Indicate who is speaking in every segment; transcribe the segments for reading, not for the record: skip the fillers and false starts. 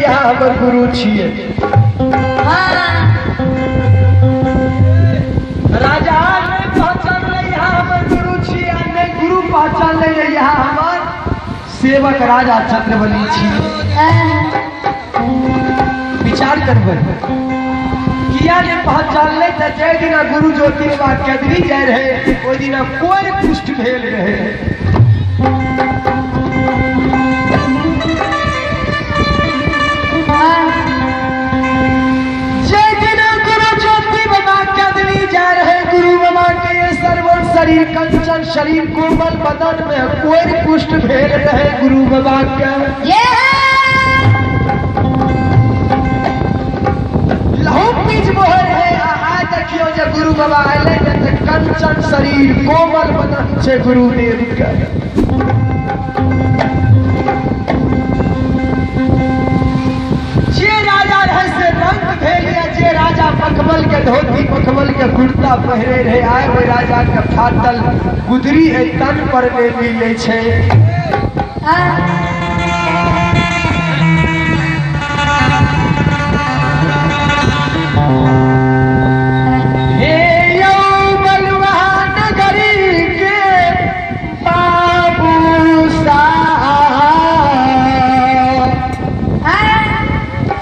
Speaker 1: यहाँ हमर गुरु छियै। राजा नहीं पहचानले यहाँ हमर गुरु छियै, आ नहीं गुरु पहचानले यहाँ हमर सेवक राजा चंद्रबली छियै। विचार करबै किया ने पहचानले त जै दिना गुरु ज्योति बाबा केदरी जाय रहे ओहि दिना कोई कुष्ठ भेल रहे। जै दिना गुरु ज्योति बाबा केदरी जाय रहे गुरु बाबा के सर्वन शरीर कंचन शरीर कोमल बदन में कोई कुष्ठ भेल रहे गुरु बाबा के। लहू पीज बोहर है। आज देखियो जे गुरु बाबा अयलै ने त कंचन शरीर कोमल बदन छै गुरुदेव के। जे राजा रहे से रंग भेल या जे राजा मखमल के धोती मखमल के कुर्ता पहिरे रहे आए ओहि राजा के फाटल गुदरी एहि तन पर नहि मिलै छै। हे यौ बलुआ नगरी के बाबू साहब,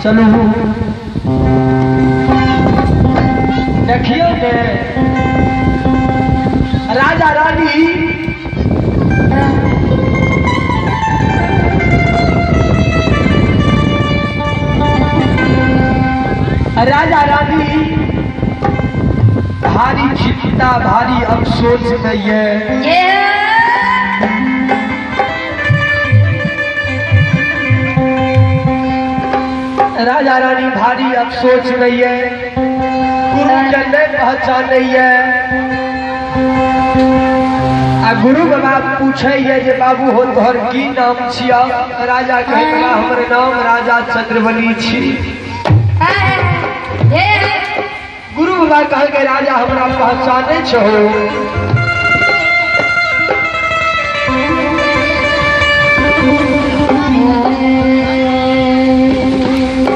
Speaker 1: चलू देखियौ ने राजा रानी राजा रानी भारी चिंता भारी अफसोस में ये राजा रानी भारी अफसोस में ये गुरु के नहीं पहचाने ये आ गुरु बाबा पूछे ये जे बाबू हो तोहर की नाम छिया। राजा कहे हमर नाम राजा चंद्रबली छी। गुरु बाबा कहलकै राजा हमरा पहचाने छहो।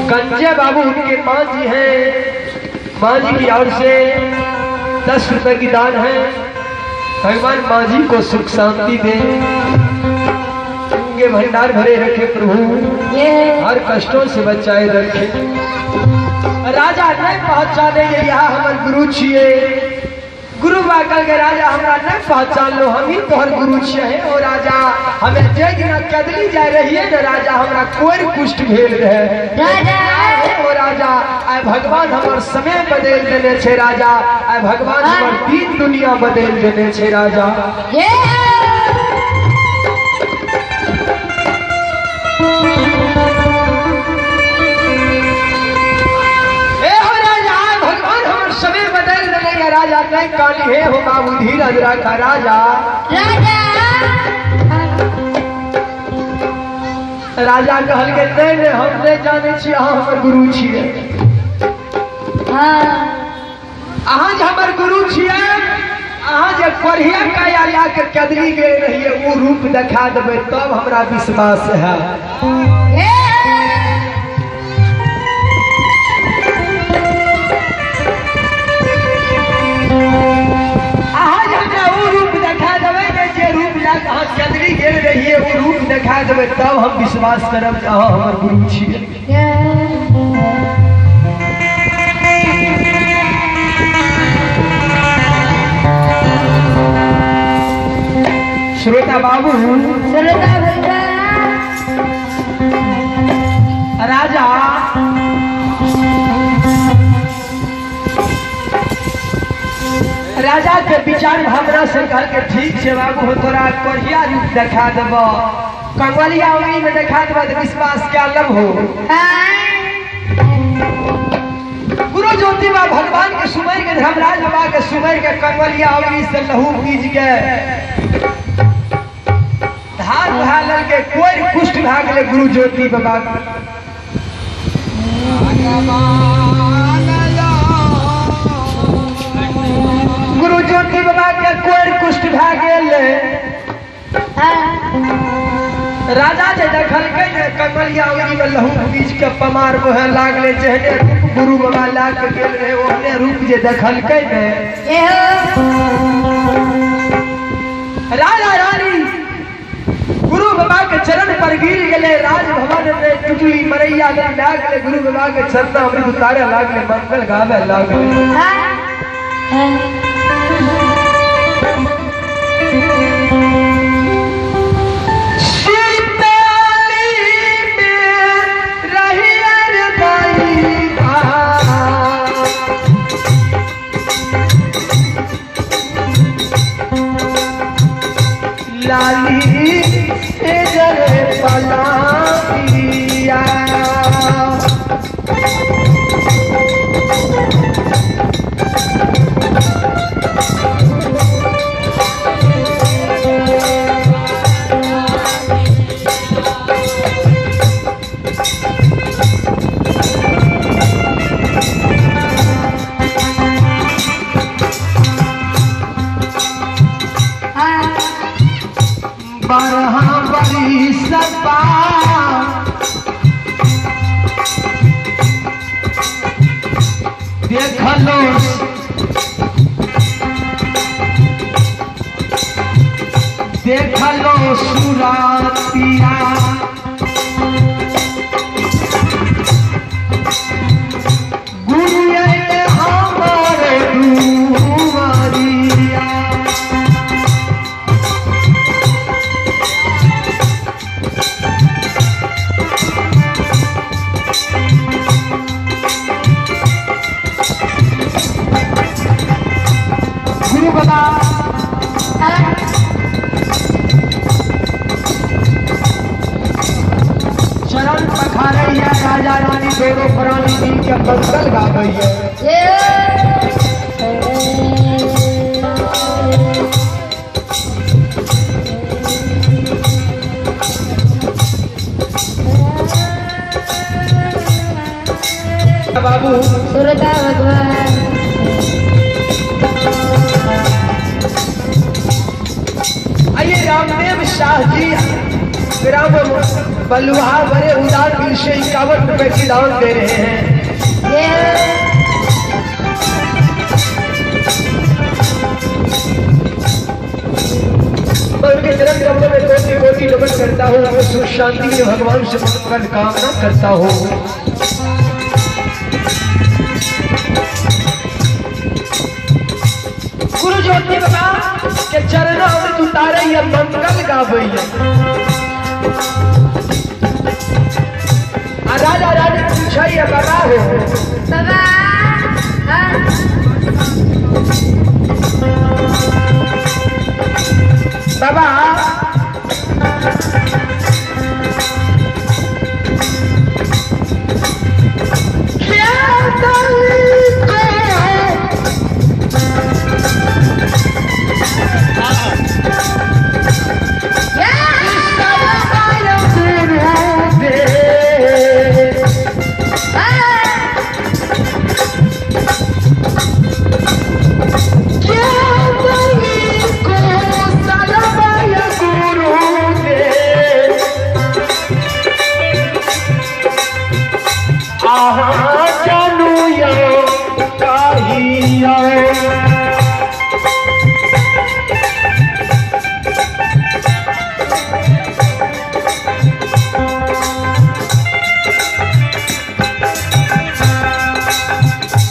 Speaker 1: कंजे बाबू उनके माँ जी हैं, माँ जी की ओर से 10 रुपए की दान है। भगवान माँ जी को सुख शांति दे, उनके भंडार भरे रखे प्रभु, हर कष्टों से बचाए रखे। राजा नहीं पहचाने यहाँ हमर गुरु छियै। गुरु बाबा कहलकै राजा हमरा नहीं पहचान लो, हम ही तोहर गुरु छियै। ओ राजा हमें जे दिना कदली जाय रहिए ने राजा हमरा कोई कुष्ठ भेल रहे। ओ राजा आइ भगवान हमर समय बदलि देने छै राजा, आइ भगवान हमर दीन दुनिया बदलि देने छै राजा। राजा नहीं काली हे हो बाबू धीरज रखा राजा। राजा कहलकै नहीं नहीं हम नहीं जाने छी अहाँ हमर गुरु छियै। अहाँ जे हमर गुरु छियै, अहाँ जे कोढ़िया काया लए के कदली गेल रहियै ओ रूप देखा देबै तब हमरा विश्वास है। कदली गेल रहिए ओ रूप देखा देबै तब हम विश्वास करब जे अहाँ हमर गुरु छियै। श्रोता बाबू राजा राजा के विचार भावना से कहलकै ठीक छै बाबू हो तोरा कोढ़िया रूप देखा देबो, कंगलिया उंगली में देखा देबो त विश्वास क्या लब हो। गुरु ज्योति बा भगवान के सुमर के धर्मराज बाबा के सुमर के कंगलिया उंगली से लहू पीज के धार बहा ललके कोई कुष्ठ भा गेलै गुरु ज्योति बाबा। गुरु ज्योति बाबा के कोई कुष्ठ भा गेल। राजा जे देखलकै ने कमलिया मरैया उंगली में लहू बीज के पमार बहे लागले। जेहने रूप गुरु बाबा ला के गेल रहे ओहने रूप जे देखलकै ने। राजा रानी गुरु बाबा के चरण पर गिर गए। राजभवन में टुटली मरैया लागले। गुरु बाबा के चरण अमृत उतारे लागले, मंगल गावे लागले। लाली से जरे पलापिया बरहा बरी सपा देखलो देखलो सुरातिया गुरु हमारे दुआरिया। गुरु बाबा चरण पखारैया राजा रानी दोनों प्राणी मिल के मंगल गावैया। बाबू
Speaker 2: सुरता भगवान
Speaker 1: आइए रामदेव शाह जी ग्राम बलुहा बड़े उदार दिल से 51 रुपए की दान दे रहे हैं। मैं उनके चरण कमलों में कोटि कोटि नमन करता हूँ। सुख शांति के भगवान से मंगल कामना करता हूँ। गुरु ज्योति बाबा के चरणों में उतारे या मंगल गावैया। राजा रानी पूछैया बाबा हो
Speaker 2: बाबा
Speaker 1: बाबा क्या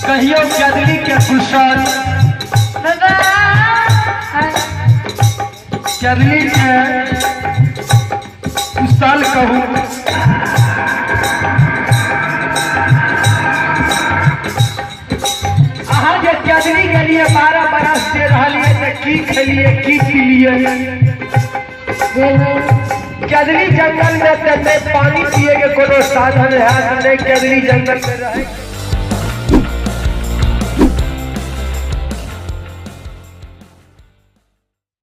Speaker 1: कहियो चदरी के कुशल चदरी के कुशल कहूँ। अहाँ जे चदरी के लिए 12 बरस से रहिए तो की खेलिए की पीलिए। चदरी जंगल में तो पानी पिए के कोनो साधन है नहीं। चदरी जंगल में रहे।